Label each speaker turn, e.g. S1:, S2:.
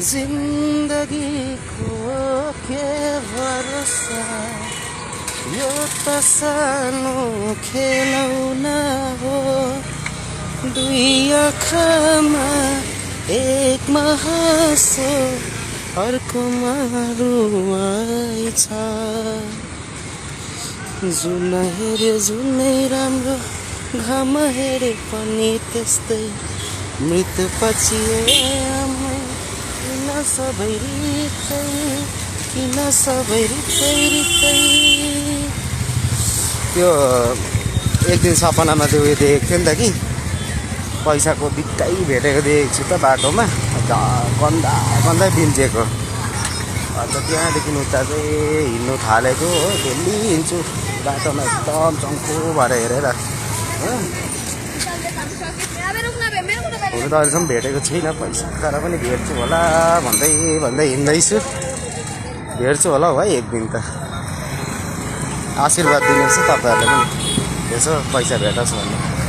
S1: जिन्दगीको के भरोसा यो त सानो खेलौना हो दुई आँखामा एकमा हाँसो अर्कोमा रुवाई छ जुन हेरे जुनै राम्रो घाम हेरे पनि त्यस्तै मृत्यु पछि किन सबै रित्तै किन सबै रित्तै रित्तै त्यो एक दिन सपनामा त्यो उयो देखेको थियो नि त कि पैसाको बिक्कै भेटेको देखेको छु त बाटोमा गन्दा गन्दै बिल्चेको अन्त त्यहाँदेखि उता चाहिँ हिँड्नु थालेको हो डेली हिँड्छु बाटोमा एकदम चङ्खो भएर हेरेर हुनु त अहिलेसम्म भेटेको छुइनँ पैसा तर पनि भेट्छु होला भन्दै भन्दै हिँड्दैछु भेट्छु होला हौ है एक दिन त आशीर्वाद दिनुहोस् है तपाईँहरूले पनि यसो पैसा भेटोस् भन्नु